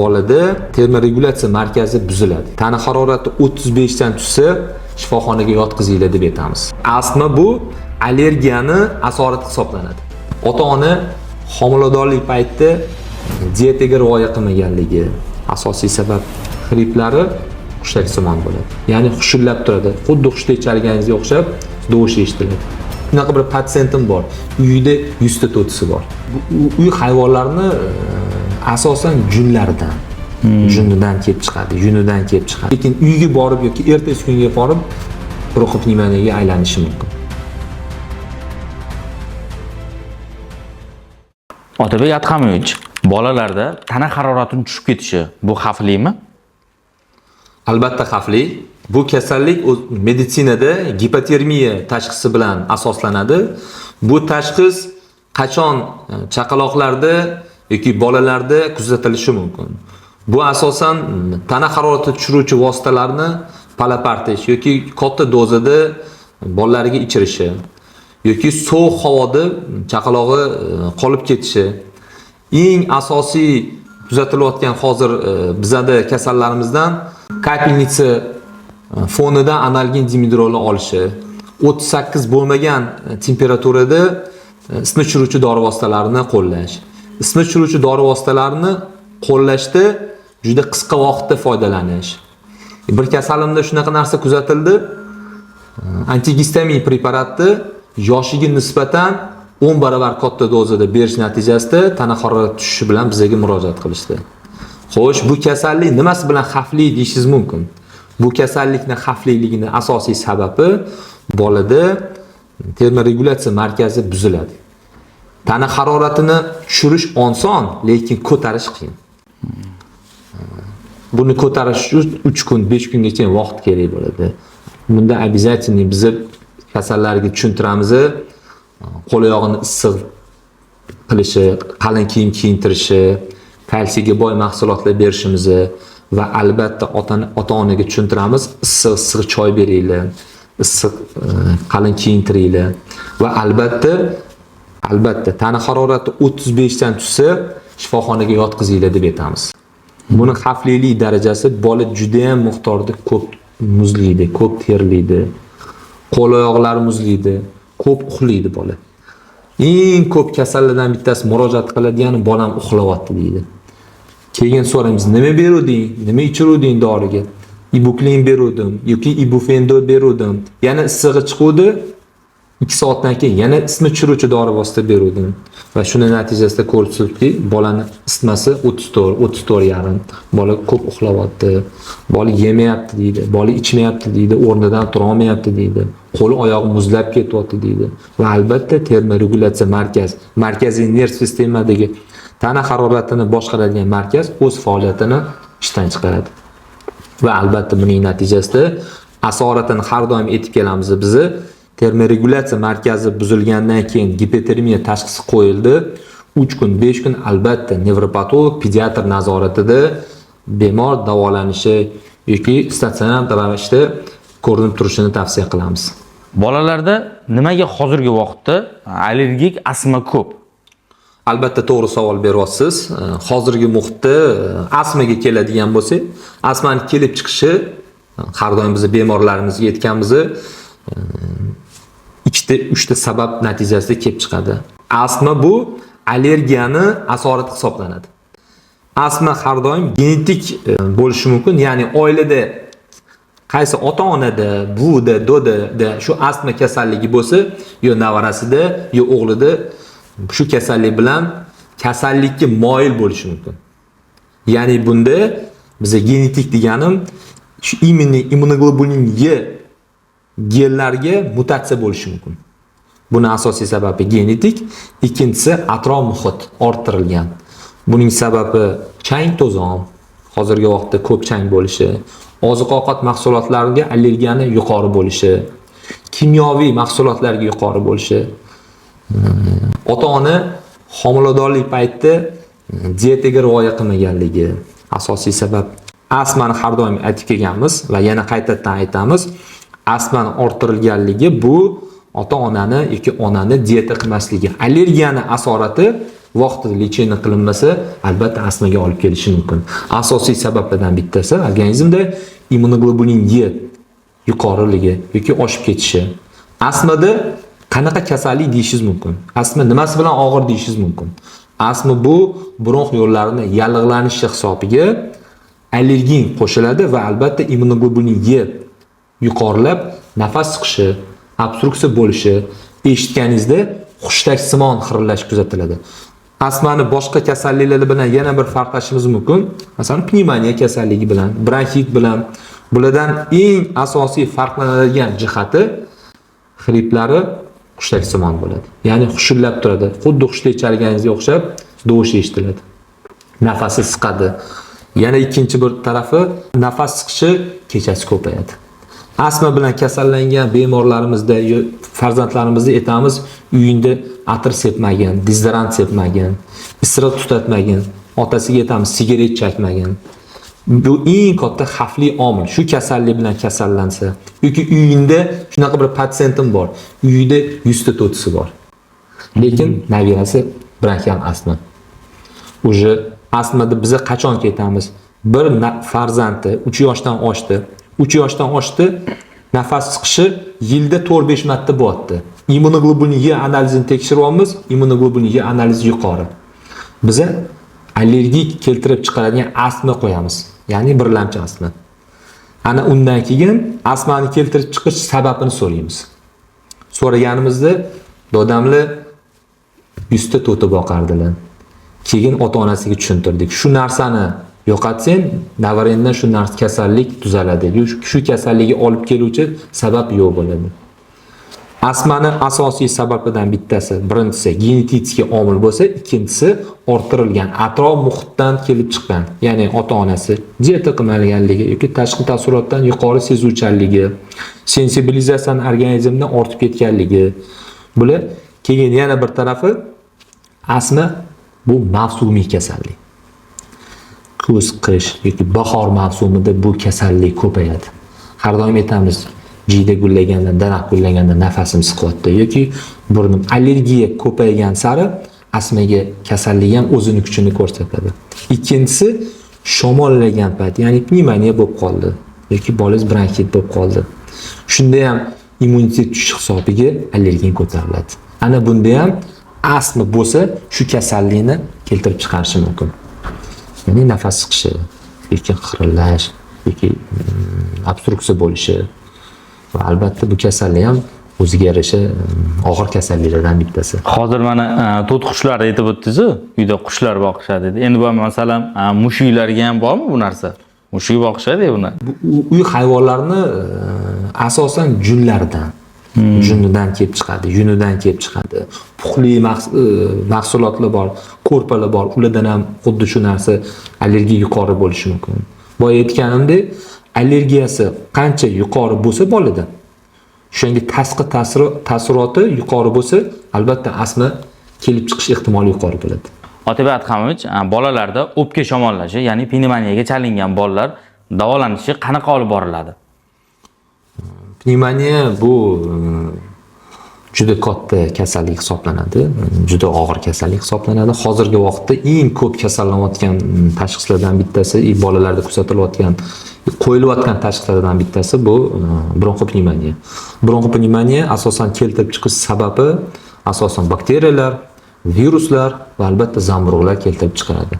Bolada termoregulyatsiya markazi buziladi. Tana harorati 35 dan tushsa, shifoxonaga yotqizinglar deb aytamiz. Astma bu allergiyani asorati hisoblanadi. Ota-ona homiladorlik paytida dietaga rioya qilmaganligi asosiy sabab. Xriplari hushtaksimon bo'ladi. Ya'ni hushillab turadi. Xuddi hushtak chalganingizga o'xshab dovush eshitiladi. Shunaqa bir patsientim bor. Uyida 100 ta to'tisi bor. Bu uy hayvonlarini asosan junlaridan, junidan kelib chiqadi, yunidan kelib chiqadi. Lekin uyga borib yoki ertasi kunga borib bronxopnevmoniyaga aylanishi mumkin. Otabek Adhamovich, bolalarda tana haroratining tushib ketishi bu xavflimi? Albatta xavfli. Bu kasallik meditsinada gipotermiya tashxisi bilan asoslanadi. Bu tashxis qachon chaqaloqlarda yoki bolalarda kuzatilishi mumkin? Bu asosan tana harorati tushiruvchi vositalarni palapartish yoki katta dozada bolalarga ichirishi yoki sovuq havoda chaqalog'i qolib ketishi. Eng asosiy kuzatilayotgan hozir bizada kasallarimizdan kapelnitsa fonida analgin dimedrolni olishi, 38 bo'lmagan temperaturada isitma tushiruvchi dori vositalarini qo'llash. Isitma tushiruvchi dori vositalarini qo'llashda juda qisqa vaqtda foydalanish. Bir kasalimda shunaqa narsa kuzatildi. Antigistamin preparatni yoshiga nisbatan 10 barobar katta dozada berish natijasida tana harorati tushishi bilan bizga murojaat qilishdi. Xo'sh, bu kasallik nimasi bilan xavfli deyishingiz mumkin? Bu kasallikning xavfliligini asosiy sababi bolada termoregulyatsiya markazi buziladi. Tana haroratini tushirish oson, lekin ko'tarish qiyin. Buni ko'tarish uchun 3 kun, 5 kungacha vaqt kerak bo'ladi. Bunda обязательно biz kasallarga tushuntiramiz, qo'l oyog'ini issiq qilishi, qalin kiyim kiyintirishi, kalsiyga boy mahsulotlar berishimizni va albatta ota-onaga tushuntiramiz, issiq choy beringlar, issiq qalin kiyintiringlar va albatta tana harorati 35 dan tushsa, shifoxonaga yotqizinglar deb aytamiz. Buni xavflilik darajasi bola juda ham miqdorda ko'p muzlaydi, ko'p terlaydi, qo'l oyoqlari muzlaydi, ko'p uxlaydi bola. Eng ko'p kasallardan bittasi murojaat qiladigani bolam uxlayapti deydi. Keyin so'raymiz, nima beruvding, nima ichiruvding doriga? Ibuklin beruvdim yoki ibufendo beruvdim. Yana issig'i chiquvdi. 2 soatdan keyin yana isitma tushiruvchi dori vosita beruvdim. Va shuni natijasida ko'rsatdiki, bolani isitmasi 34, 34,5. Bola ko'p uxlayapti, bola yemayapti deydi, bola ichmayapti deydi, o'rnidan tura olmayapti deydi, qo'li oyog'i muzlab ketyapti deydi. Va albatta termoregulyatsiya markaz, markaziy nerv sistemadagi tana haroratini boshqaradigan markaz o'z faoliyatini ishdan chiqaradi. Va albatta buning natijasida asoratini har doim aytib kelamiz bizni termoregulyatsiya markazi buzilgandan keyin gipotermiya tashxisi qo'yildi. 3 kun, 5 kun albatta nevropatolog, pediatr nazoratida bemor davolanishi yoki statsionar ravishda ko'rinib turishini tavsiya qilamiz. Bolalarda nimaga hozirgi vaqtda allergik astma ko'p? Albatta to'g'ri savol beryapsiz. Hozirgi muhitda astmaga keladigan bo'lsak, astmani kelib chiqishi har doim biz bemorlarimizga aytganmiz, ikkita, uchta sabab natijasida kelib chiqadi. Astma bu allergiyani asorati hisoblanadi. Astma har doim genetik bo'lishi mumkin, ya'ni oilada qaysi ota-onada, buvida, dodada shu astma kasalligi bo'lsa, yo nevarasida, yo o'g'lida shu kasallik bilan kasallikka moyil bo'lishi mumkin. Ya'ni bunda biza genetik deganim shu именно immunoglobulin E genlarga mutatsiya bo'lishi mumkin. Buni asosiy sababi genetik, ikkinchisi atrof muhit orttirilgan. Buning sababi chang to'zon, hozirgi vaqtda ko'p chang bo'lishi, oziq-ovqat mahsulotlariga allergiyani yuqori bo'lishi, kimyoviy mahsulotlarga yuqori bo'lishi. Ota-ona homiladorlik paytida dietaga rioya qilmaganligi asosiy sabab. Astmani har doim aytib kelganmiz va yana qaytadan aytamiz. Astmani orttirilganligi bu ota-onani yoki onani dieta qilmasligi. Allergiyani asorati vaqtida лечение qilinmasa, albatta astmaga olib kelishi mumkin. Asosiy sabablardan bittasi organizmda immunoglobulin E yuqoriligi yoki oshib ketishi. Astmada qanaqa kasallik deyishingiz mumkin? Astma nimasi bilan og'ir deyishingiz mumkin? Astma bu bronx yo'llarini yallig'lanishi hisobiga allergen qo'shiladi va albatta immunoglobulin E yuqorilab, nafas siqishi, obstruksiya bo'lishi, eshitganingizda hushtaksimon xirillash kuzatiladi. Astmani boshqa kasalliklar bilan yana bir farqlashimiz mumkin. Masalan, pnevmoniya kasalligi bilan, bronxit bilan. Bulardan eng asosiy farqlanadigan jihati xriplari hushtaksimon bo'ladi. Ya'ni hushillab turadi. Xuddi hushtak chalganingizga o'xshab dovush eshitiladi. Nafasi siqadi. Yana ikkinchi bir tarafi, nafas siqishi kechasi ko'payadi. Astma bilan kasallangan bemorlarimizda, farzandlarimizda aytamiz, uyingda atir sepmagin, dezodorant sepmagin, isiriq tutatmagin, otasiga aytamiz, sigaret chekmagin. Bu eng katta xavfli omil. Shu kasallik bilan kasallansa yoki uyingda shunaqa bir patsientim bor, uyida 100 ta to'tisi bor. Lekin nabirasi bronxial astma. Уже astmada biza qachon ketamiz? Bir farzandi 3 yoshdan oshdi. 3 yoshdan oshdi, nafas siqishi yilda 4-5 marta bo'lyapti. Immunoglobulin E analizini tekshiryapmiz, immunoglobulin E analizi yuqori. Biza allergik keltirib chiqaradigan astma qo'yamiz. Ya'ni birlamchi astma. Ana undan keyin astmani keltirib chiqish sababini so'raymiz. So'raganimizda dodamlar 100 ta to'ti boqardilar. Keyin ota-onasiga tushuntirdik. Shu narsani yo'qotsang, navarangdan shu narsa kasallik tuzaladi. Shu kasallikka olib keluvchi sabab yo'q bo'ladi. Astmani asosiy sababidan bittasi, birinchisi genetik omil bo'lsa, ikkinchisi orttirilgan atrof muhitdan kelib chiqqan, ya'ni ota-onasi dieta qilmaganligi yoki tashqi ta'sirotdan yuqori sezuvchanligi, sensibilizatsiyani organizmda ortib ketganligi. Bular. Keyin yana bir tarafi, astma bu mavsumiy kasallik. Kuz, qish yoki bahor mavsumida bu kasallik ko'payadi. Har doim aytamiz, jiyda gullaganda, daraxt gullaganda nafasim siqyapti yoki burnim, allergiya ko'paygan sari astmaga kasallik ham o'zini kuchini ko'rsatadi. Ikkinchisi, shamollagan payt, ya'ni pnevmoniya bo'lib qoldi yoki bolangiz bronxit bo'lib qoldi. Shunda ham immunitet tushishi hisobiga allergen ko'tariladi. Ana bunda ham astma bo'lsa, shu kasallikni keltirib chiqarishi mumkin. Ya'ni nafas siqishi yoki xirillash yoki obstruksiya bo'lishi va albatta bu kasallik ham o'ziga yarasha og'ir kasalliklardan bittasi. Hozir mana to'tiqushlarni aytib o'tdingiz-ku, uyda qushlar boqishadi dedi. Endi bu masalan, mushuklarga ham bormi bu narsa? Mushuk boqishadi buni. Bu uy hayvonlarini asosan junlaridan, junidan kelib chiqadi, yunidan kelib chiqadi. Puxli mahsulotlar bor, ko'rpalar bor, ulardan ham xuddi shu narsa, allergiya yuqori bo'lishi mumkin. Boya aytganimdek, allergiyasi qancha yuqori bo'lsa bolada, o'shanga tashqi ta'siroti yuqori bo'lsa, albatta astma kelib chiqish ehtimoli yuqori bo'ladi. Otabek Adhamovich, bolalarda o'pka shamollashi, ya'ni pnevmoniyaga chalingan bolalar davolanishi qanaqa olib boriladi? Pnevmoniya bu juda katta kasallik hisoblanadi, juda og'ir kasallik hisoblanadi. Hozirgi vaqtda eng ko'p kasallanayotgan tashxislardan bittasi, bolalarda kuzatilayotgan, qo'yilayotgan tashxislardan bittasi bu bronxopnevmoniya. Bronxopnevmoniya asosan keltirib chiqish sababi asosan bakteriyalar, viruslar va albatta zamburug'lar keltirib chiqaradi.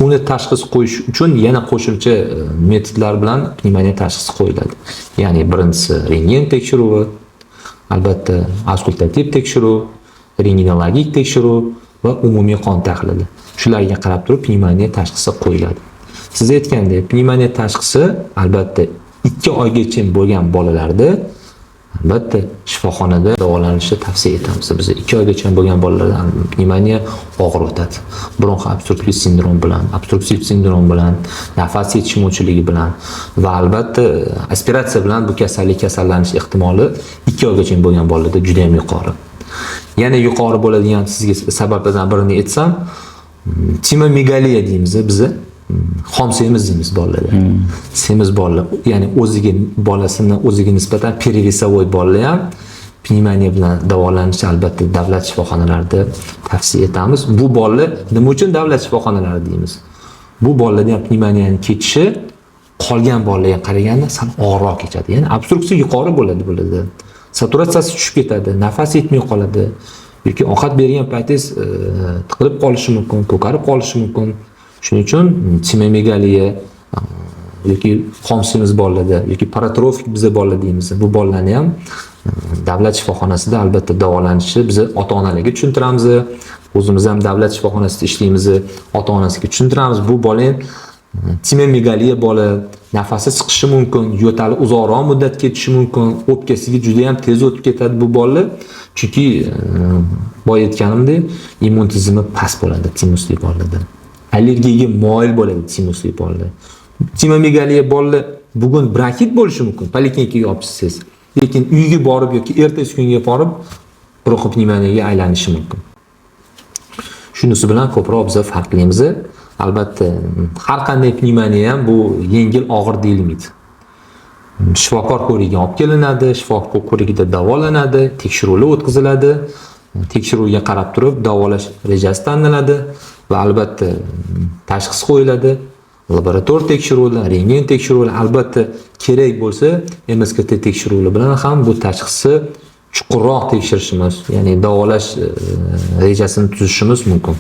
Uni tashxis qo'yish uchun yana qo'shimcha metodlar bilan pnevmoniya tashxisi qo'yiladi. Ya'ni birinchisi rentgen tekshiruvi, albatta auskultativ tekshiruv, rentgenologik tekshiruv va umumiy qon tahlili. Shularga qarab turib pnevmoniya tashxisi qo'yiladi. Siz aytgandek, pnevmoniya tashxisi albatta 2 oygacha bo'lgan bolalarda albatta shifoxonada davolanishni tavsiya etamiz. Biz 2 oygacha bo'lgan bolalarda pnevmoniya og'ir o'tadi. Bronxoobstruktiv sindrom bilan, obstruktiv sindrom bilan, nafas yetishmovchiligi bilan va albatta aspiratsiya bilan bu kasallik kasallanish ehtimoli 2 oygacha bo'lgan bolalarda juda ham yuqori. Yana yuqori bo'ladigan sizga sabablardan birini aytsam, timomegaliya deymiz biza. Xom semiz deymiz bolalarda. Semiz bolalar, ya'ni o'ziga, bolasini o'ziga nisbatan перевесовой bolalar ham Pnevmoniya bilan davolanishni albatta davlat shifoxonalarida tavsiya etamiz. Bu bolalar nima uchun davlat shifoxonalarida deymiz? Bu bolalarda ham pnevmoniyani kechishi qolgan bolalarga qaraganda sal og'irroq kechadi. Ya'ni obstruksiya yuqori bo'ladi bularda. Saturatsiyasi tushib ketadi, nafas yetmay qoladi yoki ovqat bergan paytingiz tiqilib qolishi mumkin, ko'karib qolishi mumkin. Shuning uchun timomegaliya yoki xom semiz bolalarda yoki paratrofik biza bolalar deymiz. Bu bolalarni ham davlat shifoxonasida albatta davolanishi biz ota-onalarga tushuntiramiz. O'zimiz ham davlat shifoxonasida ishlaymiz, ota-onasiga tushuntiramiz. Bu bola ham timomegaliya bola, nafasi chiqishi mumkin, yo'tali uzoqroq muddat ketishi mumkin, o'pkasiga juda ham tez o'tib ketadi bu bolalar. Chunki boya aytganimdek, immun tizimi past bo'ladi timusli bolalarda. Allergiyaga moyil bo'ladi timusli bolalar. Timomegaliya bolalar bugun bronxit bo'lishi mumkin, poliklinikaga olib chiqsangiz, lekin uyga borib yoki ertasi kunga borib bronxopnevmoniyaga aylanishi mumkin. Shunisi bilan ko'proq biz farqlaymiz. Albatta, har qanday pnevmoniya ham bu yengil og'ir deyilmaydi. Shifokor ko'rigiga olib kelinadi, shifokor ko'rigida davolanadi, tekshiruvlar o'tkaziladi. Tekshiruvga qarab turib davolash rejasi tanlanadi va albatta tashxis qo'yiladi. Laborator tekshiruvlar, rentgen tekshiruvlar, albatta kerak bo'lsa MSKT tekshiruvlar bilan ham bu tashxisni chuqurroq tekshirishimiz, ya'ni davolash rejasini tuzishimiz mumkin.